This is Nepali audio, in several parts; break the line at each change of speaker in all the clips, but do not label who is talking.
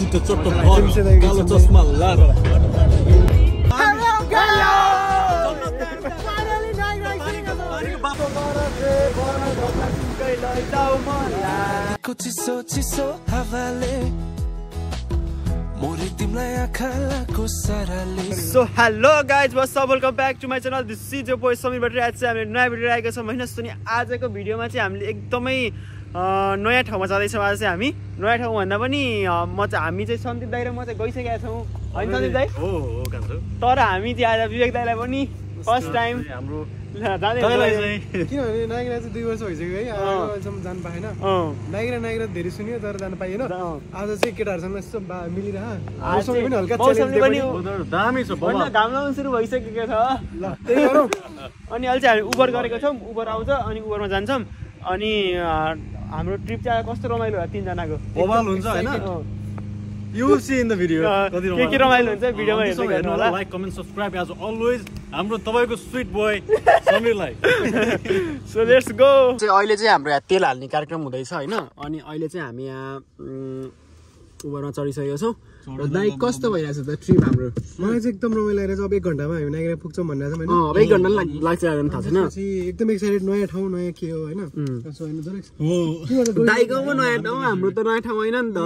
सिट चट्ट कालो चस्मा लाल
चिसो चिसो हावाले मोरी तिमलाई आँखालाको साराले।
So hello guys what's up, welcome back to my channel. This is your boy Sameer Bhattarai. आज चाहिँ हामीले नयाँ भिडियो आएको छौँ होइन। सुनि आजको भिडियोमा चाहिँ हामीले एकदमै नयाँ ठाउँमा जाँदैछौँ। आज चाहिँ हामी नयाँ ठाउँ भन्दा पनि हामी चाहिँ सन्दीप दाइ र म चाहिँ गइसकेका छौँ होइन सन्दीप दाइ।
हो
तर हामी चाहिँ आज विवेक दाइलाई पनि फर्स्ट टाइम हाम्रो
किनभने नाइग्रा चाहिँ 2 वर्ष भइसक्यो है, अहिलेसम्म जानु पाएन। नाइग्रा धेरै सुन्यो तर जानु पाइएन। आज चाहिँ केटाहरूसँग यस्तो मिलिरह पनि हल्का
दामी छ बाबा,
घाम लाग्नु सुरु भइसकेको छ। ल त्यही गरौँ। अनि अहिले चाहिँ हामी उबर गरेको छौँ, उबर आउँछ अनि उबरमा जान्छौँ। अनि हाम्रो ट्रिप चाहिँ कस्तो रमाइलो होला, 3 जनाको
बवाल हुन्छ हैन। You will see in the video.
के रमाइलो हुन्छ भिडियोमा हेर्नु होला।
Like comment subscribe as always हाम्रो तपाईको स्वीट बोय समीरलाई।
So let's go. अहिले चाहिँ हाम्रो यहाँ तेल हाल्ने कार्यक्रम हुँदैछ हैन। अनि अहिले चाहिँ हामी यहाँ उबरमा चढिसकेको छौँ। दाइ कस्तो भइरहेछ त ट्रिप हाम्रो?
मलाई चाहिँ एकदम रमाइलो लागेको छ। अब 1 घन्टामा हामी नाइग्रा पुग्छौँ भनेर चाहिँ
अब 1 घन्टा लाग्छ थाहा छैन।
एकदम एक्साइटेड, नयाँ ठाउँ नयाँ के हो हैन।
दाइको पो नयाँ ठाउँ, हाम्रो त नयाँ ठाउँ होइन नि त।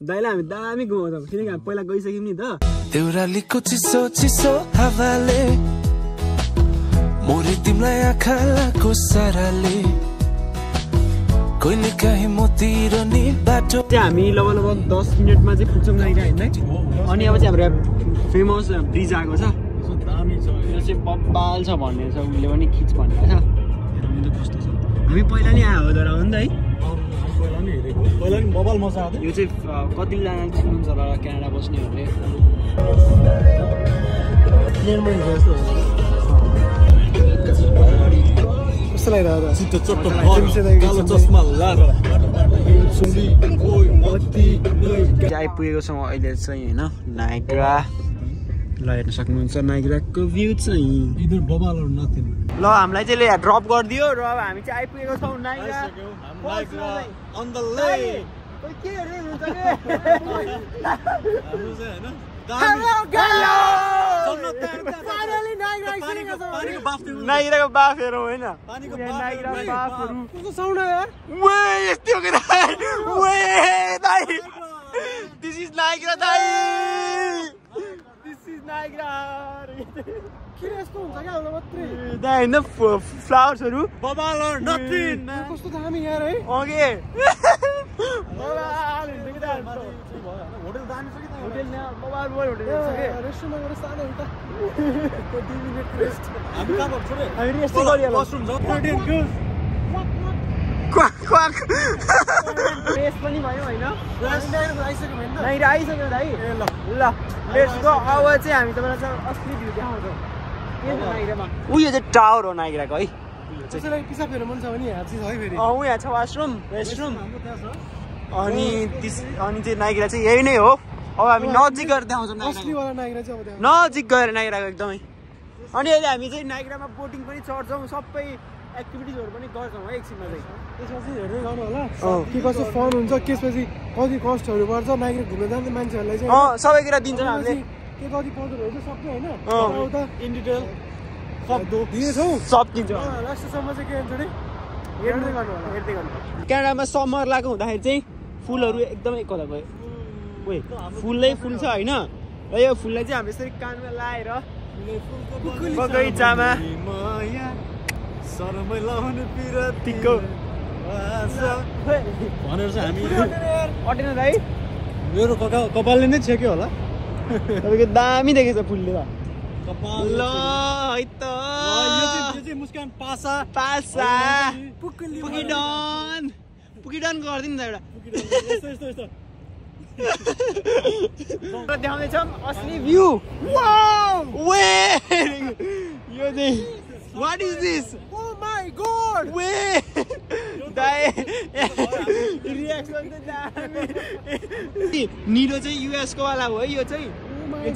दाइलाई हामी दामी घुमाउँछौँ किनकि हामी पहिला गइसक्यौँ नि त।
देउरालीको चिसो चिसो हावाले मोरी तिमलाई आँखालाको साराले कहिले काहीँ मतिर नि बाटो।
हामी लगभग 10 मिनटमा चाहिँ पुग्छौँ नाइग्रा होइन। अनि अब चाहिँ हाम्रो फेमस ब्रिज आएको छ, यो चाहिँ बब्बाल छ भन्ने छ, उसले पनि खिच भनेको छ। हामी पहिला नि आयो तर हो नि त है,
पहिला नि बवाल मजा आउँथ्यो।
यो चाहिँ कतिजनाले सुन्नुहुन्छ होला क्यानाडा बस्नेहरूले।
कस्तो लागिरहेको
सिट चट्ट कालो चस्मा लाल
आइपुगेको छौँ अहिले चाहिँ होइन नाइग्रा। ल हेर्न सक्नुहुन्छ नाइग्राको भ्यू चाहिँ।
इधर बवाल और नथिङ।
ल हामीलाई चाहिँ यहाँ ड्रप गरिदियो र अब हामी चाहिँ आइपुगेको छौँ नाइग्रा।
अन द वे
के हेर्दै हुनुहुन्छ के?
हाम्रो चाहिँ हैन
नाइग्राको बाफहरू होइन, नाइग्रा बाफहरू यस्तै हो कि दाइ? दिस इज नाइग्रा दाइ, दिस इज नाइग्रा।
के यस्तो हुन्छ क्या होला मात्रै
दाइ होइन फ्लावर्सहरू
बवाल और नथिङ।
कस्तो दामी यार है।
ओके
होटल दामी छ कि त?
होटल मोबाइल होटल
रेस्टुरेन्टमा गएर सानो एउटा 2 मिनेट रेस्ट।
हामी कहाँ पर्छ रे?
हामी रेस्ट गरिहाल्छौँ।
वाशरुम छ प्रोटिन गुज
क्वाक क्वाक रेस्ट पनि भयो होइन।
आइसक्यो होइन
नाइग्रा आइसक्यो दाइ। ल लेट्स गो। अब चाहिँ हामी तपाईँलाई चाहिँ असली भ्यू देखाउँछौँ के छ नाइग्रामा। उयो चाहिँ टावर हो नाइग्राको है।
कसैलाई पिसाब फेर्नु मन छ भने यहाँ चाहिँ है फेरि।
यहाँ छ वासरुम रेस्टरुम। अनि चाहिँ नाइग्रा चाहिँ यही नै हो। अब हामी नजिक गएर देखाउँछौँ
असलीवाला नाइग्रा चाहिँ अब
नजिक गएर नाइग्राको एकदमै। अनि अहिले हामी चाहिँ नाइग्रामा बोटिङ पनि चढ्छौँ, सबै एक्टिभिटिजहरू पनि गर्छौँ है एकछिनमा चाहिँ।
त्यसपछि हेर्दै गर्नु होला के कस्तो फन हुन्छ, त्यसपछि कति कस्टहरू पर्छ। नाइग्रा घुम्न जाँदै मान्छेहरूलाई चाहिँ
सबै कुरा दिन्छौँ हामीले।
के कति पाउँदो रहेछ सबै होइन उता
इन डिटेल सब
दिनेछौँ,
सब दिन्छौँ।
लास्टसम्म चाहिँ के हुन्छ नि हेर्दै गर्नु होला।
हेर्दै गर्नु। क्यानाडामा समर लागु हुँदाखेरि चाहिँ फुलहरू एकदमै एकला भयो। ओए फुलै फुल छ होइन। र यो फुललाई चाहिँ हामी यसरी कानमा लाएर बगैँचामा
सरमै लाउने
पिरतीको
भनेर चाहिँ हामी
अटेन दाइ।
मेरो कपालले नै छेक्यो होला।
तपाईँको दामी देखेछ फुलले त।
कपाल
ल है त
यो चाहिँ मुस्कान पासा
पासा पुगिडन पुगिडन गरिदिनु त एउटा।
यस्तो यस्तो यस्तो
देखाउँदैछौँ असली भ्यू। वे यो चाहिँ what is this?
Oh my god
वे दाइ रिएक्सन चाहिँ निलो चाहिँ युएस को वाला हो है। यो चाहिँ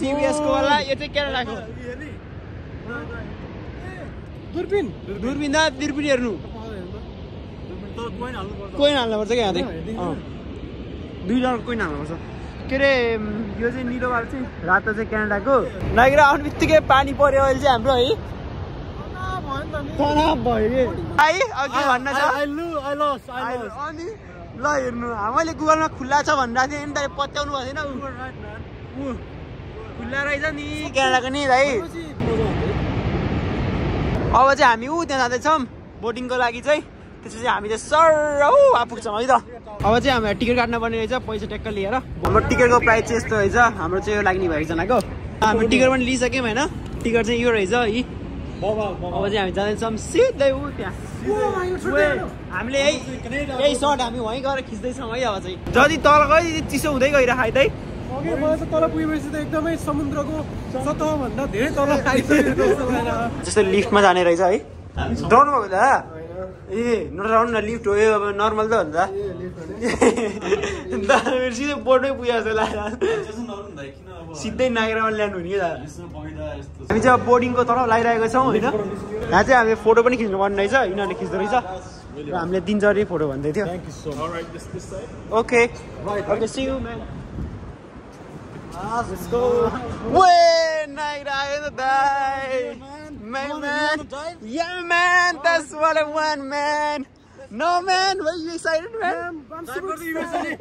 युएस को वाला, यो चाहिँ क्यानाडाको। दूरबीन दूरबीन दा दूरबीन हेर्नु कोइन हाल्नुपर्छ क्या यहाँ दुईजना कोइन हाल्नुपर्छ के अरे यो चाहिँ निलो बाल चाहिँ रातो चाहिँ क्यानाडाको नाइग्रा आउने बित्तिकै पानी पर्यो अहिले चाहिँ हाम्रो है तनाव भयो है अघि भन्न छ अनि ल हेर्नु मैले गुगलमा खुल्ला छ भनिरहेको थिएँ नि त पत्याउनु भएको थिएन खुल्ला रहेछ नि क्यानाडाको नि भाइ अब चाहिँ हामी त्यहाँ जाँदैछौँ बोटिङको लागि चाहिँ त्यसपछि हामी चाहिँ सर पुग्छौँ है त अब चाहिँ हामी टिकट काट्न पर्ने रहेछ पैसा ट्याक्क लिएर हाम्रो टिकटको प्राइस चाहिँ यस्तो रहेछ हाम्रो चाहिँ यो लाग्ने भयो एकजनाको हामी टिकट पनि लिइसक्यौँ होइन टिकट चाहिँ यो रहेछ है अब चाहिँ हामी जाँदैछौँ सिधै त्यहाँ हामीले यही सर्ट हामी वहीँ गएर खिच्दैछौँ है अब चाहिँ जति तल गयो चिसो हुँदै गइरहेको है
तल पुगेपछि त एकदमै समुद्रको सतहभन्दा धेरै तल
जस्तो लिफ्टमा जाने रहेछ है डराउनु भएको त ए नडराउनु न लिफ्ट हो यो अब नर्मल त हो नि त सिधै बोर्डमै पुगेको जस्तो लाग्छ सिधै नागरामा ल्यान्ड हुने कि हामी चाहिँ अब बोर्डिङको तल लगाइरहेको छौँ होइन यहाँ चाहिँ हामी फोटो पनि खिच्नु पर्ने रहेछ यिनीहरूले खिच्दो रहेछ र हामीले दिन्छ अरे फोटो भन्दै थियो okay see you man Let's go. Way night in the day, man. Yeah, man. That's what I want, man. No, man. Were you excited, man?
I'm super excited.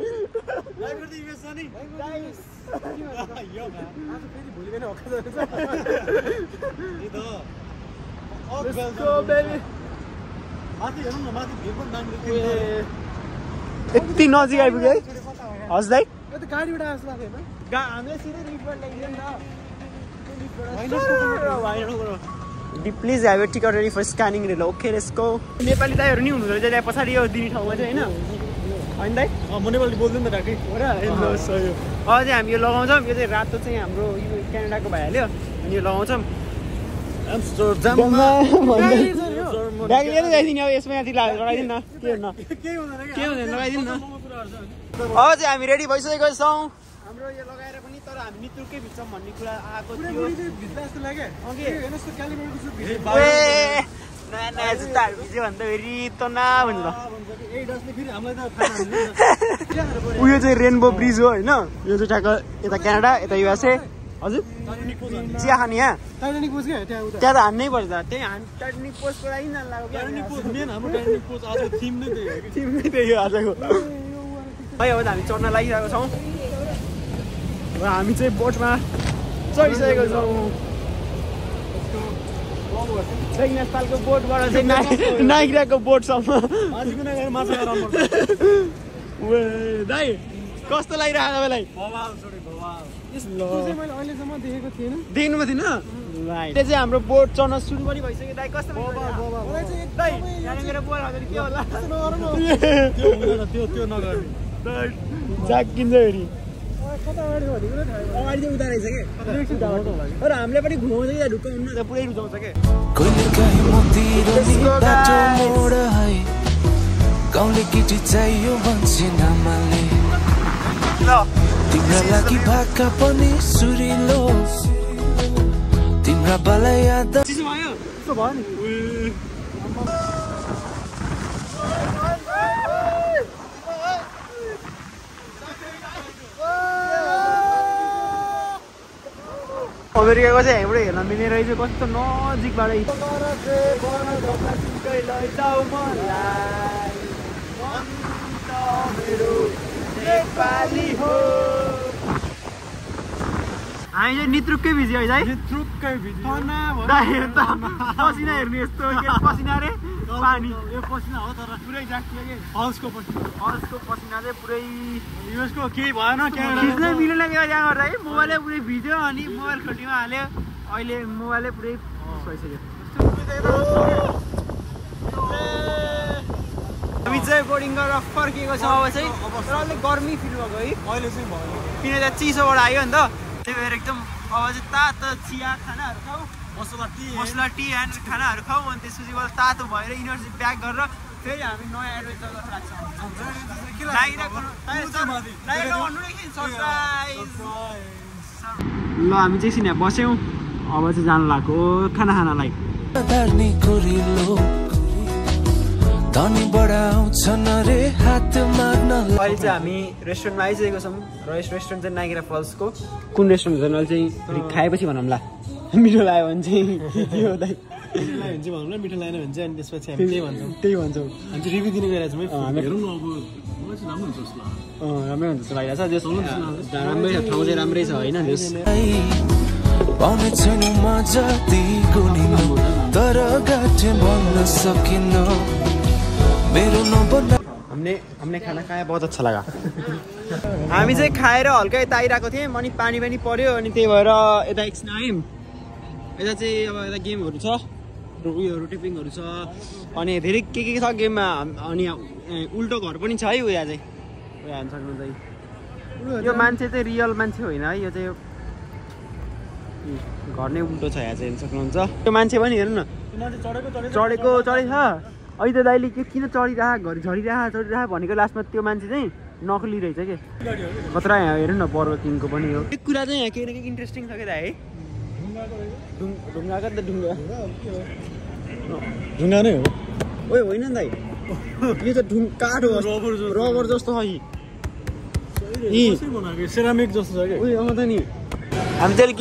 Let's go, baby. यति नजिक आइपुग्यो है हजुर
गाडीबाट आएको लाग्यो
हामीले सिधै लिफ्टबाट ल्याइदिनु please have ticket ready for scanning rail okay let's go Nepali दाइहरू नि हुनुहुँदो रहेछ त्यहाँ पछाडि यो दिने ठाउँमा चाहिँ होइन दाइ
म नेपाली बोल्दैन त काकै
हो र अब चाहिँ हामी यो लगाउँछौँ यो चाहिँ रातो चाहिँ हाम्रो यो क्यानाडाको भइहाल्यो अनि यो लगाउँछौँ ब्याग लिएर जाइदिने अब यसमा यहाँतिर लगाइदिनु न के हुँदैन लगाइदिनु न अब चाहिँ हामी रेडी भइसकेको छौँ हाम्रो यो लगाएर पनि तर हामी नितुर्कै भिज्छौँ भन्ने कुरा आएको थियो नयाँ नयाँ जुत्ताहरू भिज्यो भन्दा फेरि त ना भन्छ उयो चाहिँ रेनबो ब्रिज हो होइन यो चाहिँ ट्याक्क यता क्यानाडा यता युएसए हजुर चिया खाने यहाँ त्यहाँ त हान्नै पर्छ त्यही टाइटानिक पोस्टको लागि थिम नै त्यही हो आजको है अब हामी चढ्न लागिरहेको छौँ र हामी चाहिँ बोटमा चढिसकेको छौँ नेपालको बोटबाट चाहिँ नाइग्राको बोटसम्म दाइ कस्तो लागिरहेको तपाईँलाई देख्नु थिएन त्यो चाहिँ हाम्रो बोट चढ्न सुरु पनि भइसक्यो दाइ कस्तो मेरो बोट हजुर के होला
त्यो नगर्ने
जाकिन्छ फेरि अगाडि चाहिँ उता रहेछ कि तर हामीले पनि घुमाउँछ कि ढुक्क हुन्न त पुरै रुचाउँछ के
गाउँले केटी चाहियो भन्छे नामाले तिम्रा लागि भाका पनि सुरिलो तिम्रा बाला याद
चिसो भयो यस्तो भयो नि अमेरिकाको चाहिँ हामीबाट हेर्न मिल्ने रहेछ कस्तो नजिकबाटै हामी चाहिँ नित्रुक्कै भिज्यो है पसिना हेर्नु यस्तो पसिना रे पानी
यो पसिना हो तर पुरै जाकियो कि हल्सको
पसिना चाहिँ पुरै
युएसको केही भएन
खिच्नै मिलेन क्या त्यहाँबाट है मोबाइलै पुरै भिज्यो अनि मोबाइल खल्टीमा हाल्यो अहिले मोबाइलै पुरै भइसक्यो हामी चाहिँ बोर्डिङ गरेर फर्किएको छ अब चाहिँ तर अलिक गर्मी फिल भएको है
अहिले चाहिँ भयो
किन त चिसोबाट आयो नि त त्यही भएर एकदम अब चाहिँ तातो चिया खानाहरू खाऊ मसला टी एन्ड खानाहरू खाऊ अनि त्यसपछि तातो भएर इनर्जी ब्याक गरेर फेरि हामी नयाँ एडभेन्चर गर्न लाग्छौँ ल हामी चाहिँ एकछिन यहाँ बस्यौँ अब चाहिँ जानु लाग्यो खाना खानालाई
धनी बढाउँछन् रे हात माग्न
अहिले चाहिँ हामी रेस्टुरेन्टमा आइसकेको छौँ र यस रेस्टुरेन्ट चाहिँ नाइग्रा फल्सको कुन रेस्टुरेन्ट झन् अहिले चाहिँ खाएपछि भनौँला मिठो लाग्यो भने चाहिँ के हो दाइ
मिठो लागेन भने चाहिँ अनि त्यसपछि हामी त्यही भन्छौँ हामी चाहिँ रिभ्यू दिने गइरहेको छौँ
राम्रै हुन्छ जस्तो लागिरहेको छ राम्रै छ ठाउँ चाहिँ राम्रै छ होइन
पाउने छैन मजा दिएको नि तर गाठे भन्न सकिन्न मेरो नम्बर
हमने खाना खाया बहुत अच्छा लगा हामी चाहिँ खाएर हल्का यता आइरहेको थियौँ अनि पानी पनि पर्यो अनि त्यही भएर यता एकछिन आयौँ यता चाहिँ अब यता गेमहरू छ उयोहरू टिपिङहरू छ अनि धेरै के छ गेममा अनि उल्टो घर पनि छ है उयो चाहिँ उयो हाल्नु सक्नुहुन्छ यो मान्छे चाहिँ रियल मान्छे होइन है यो चाहिँ घर नै उल्टो छ यहाँ चाहिँ हेर्नु सक्नुहुन्छ त्यो मान्छे पनि हेर्नु न चढेको चढेछ अहिले त दाइले के किन घरि झरिरह भनेको लास्टमा त्यो मान्छे चाहिँ नक्कली रहेछ के खतरा यहाँ हेर्नु न पर्व किङको पनि हो एक कुरा चाहिँ यहाँ केही न केही इन्ट्रेस्टिङ छ क्या है ढुङ्गाको त ढुङ्गा नै हो ओए होइन नि दाइ यो त काठ हो रबर जस्तो छ
सेरामिक जस्तो छ कि
उयो आउँदा नि हामी चाहिँ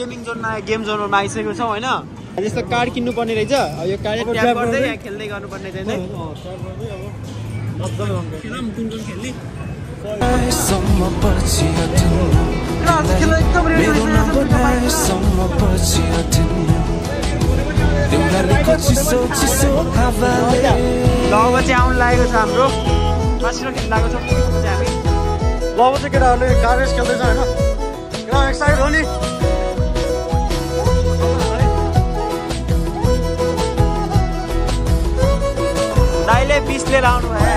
गेम जोनमा आइसकेको छौँ होइन यस्तो कार्ड किन्नु पर्ने रहेछ यो कार्ड ट्याप गर्दै यहाँ खेल्दै गर्नुपर्ने चाहिँ अब चाहिँ आउनु लागेको छ हाम्रो मासिनो खेल्नु लागेको छ हामी
अब चाहिँ केटाहरूले गार्बेज खेल्दैछ होइन एक्साइट हो नि
दाइले 20 लिएर आउनु भयो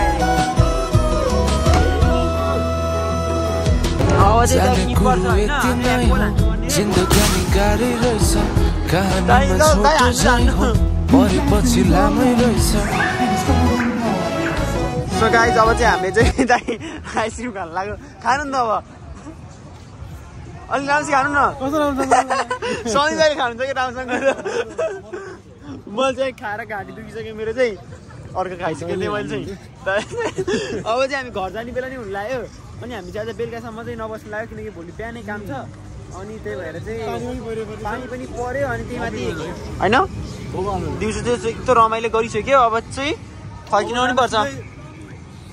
जिन्दगानी गाह्रै रहेछ कहानीमा छोटो जाइ हो परेपछि लामै रहेछ
सो गाइज अब चाहिँ हामीले चाहिँ दाइ आइसक्रिम खानु लाग्यो खानु नि त अब अलिक राम्रोसित खानु न शनिबार खानु छ कि राम्रोसँग मैले चाहिँ खाएर घाँटी दुखिसकेँ मेरो चाहिँ अर्को खाइसकेँ मैले चाहिँ अब चाहिँ हामी घर जाने बेला नै हुनु लाग्यो अनि हामी चाहिँ आज बेलुकासम्म चाहिँ नबस्नु लाग्यो किनकि भोलि बिहानै काम छ अनि त्यही भएर चाहिँ पानी पनि पर्यो अनि त्यही माथि होइन दिउँसो चाहिँ एकदम रमाइलो गरिसक्यो अब चाहिँ फर्किनु पनि पर्छ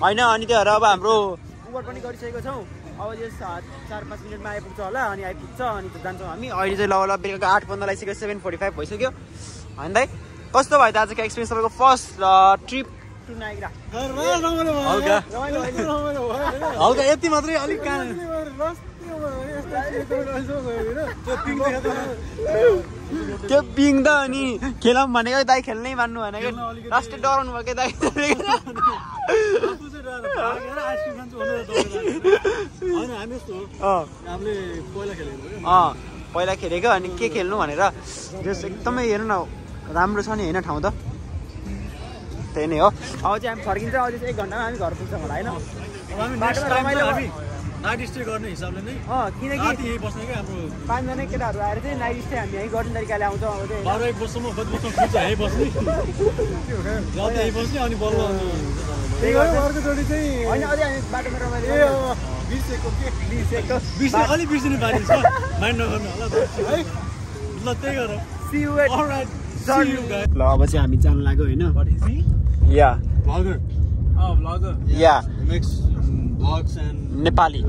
होइन अनि त्यही भएर अब हाम्रो उबर पनि गरिसकेको छौँ अब यो 4-5 मिनटमा आइपुग्छ होला अनि आइपुग्छ अनि जान्छौँ हामी अहिले चाहिँ ल बेलुका 8:15 लागिसक्यो 7:45 भइसक्यो होइन दाइ कस्तो भयो त आजको एक्सपिरियन्स तपाईँको फर्स्ट ट्रिप टु नाइग्रा
हल्का यति मात्रै अलिक
त्यो पिङ त अनि खेलौँ भनेको दाइ खेल्नै मान्नु भनेको लास्टै डराउनु भयो क्या दाइ पहिला खेलेको अनि के खेल्नु भनेर जस एकदमै हेर्नु न राम्रो छ नि होइन ठाउँ त त्यही नै हो अब चाहिँ हामी फर्किन्छ अब चाहिँ 1 घन्टामा हामी घर पुग्छौँ होला होइन
नाइट स्टे गर्ने हिसाबले नै
किनकि
यही बस्ने क्या हाम्रो
5 जना केटाहरू आएर चाहिँ नाइट स्टे हामी यहीँ गर्ने तरिकाले आउँछौँ अब चाहिँ
12-1 वर्षसम्म खिच्छ यहीँ बस्ने यहीँ बस्ने अनि बल्ल
अर्कोचोटि चाहिँ
होइन अझै हामी बाटोमा रमाइलो
अलिक बिर्सिने बानी छ माइन्ड नगर्नु होला है ल त्यही गर
ल अब चाहिँ हामी जानु लाग्यो होइन या या नेपाली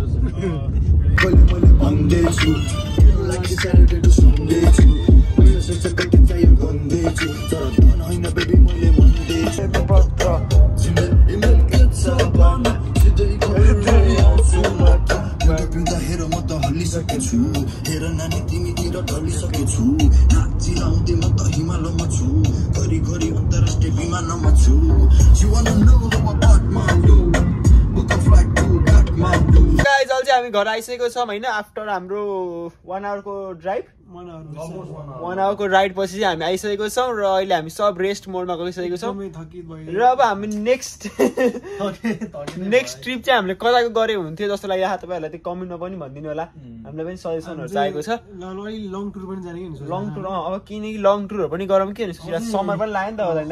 हेर नानी तिमीतिर ढलिसकेछु नाचिलाउँदै म त हिमालयमा छु घरिघरि अन्तर्राष्ट्रिय विमानमा छु
गाइज अहिले चाहिँ हामी घर आइसकेको छौँ होइन आफ्टर हाम्रो 1 आवरको ड्राइभ 1 आवरको राइड पछि चाहिँ हामी आइसकेको छौँ र अहिले हामी सब रेस्ट मोडमा गइसकेको छौँ र अब हामी नेक्स्ट ट्रिप चाहिँ हामीले कताको गरे हुन्थ्यो जस्तो लागिरहेको तपाईँहरूलाई त्यो कमेन्टमा पनि भनिदिनु होला हामीलाई पनि सजेसनहरू चाहिएको छ
लङ टुर पनि जाने
लङ टुर अब किनकि लङ टुरहरू पनि गरौँ के समर पनि लाग्यो नि त होला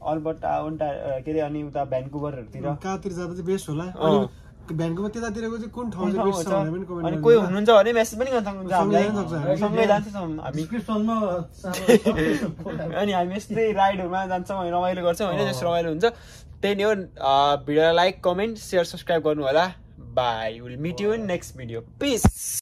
अल्बर्टा के अरे अनि उता भ्यान्कुभरहरूतिर
कहाँतिर जाँदा चाहिँ बेस्ट होला अनि भ्यान्कुभर त्यतातिरको चाहिँ कुन ठाउँ चाहिँ बेस्ट छ भनेर पनि कमेन्ट
अनि कोही हुनुहुन्छ भने मेसेज पनि गर्न सक्नुहुन्छ हामीलाई सँगै जान्छौँ हामी अनि हामी यस्तै राइडहरूमा जान्छौँ अनि रमाइलो गर्छौँ होइन जस्तो रमाइलो हुन्छ त्यही नै हो भिडियोलाई लाइक कमेन्ट सेयर सब्सक्राइब गर्नु होला bye will meet you in next video piece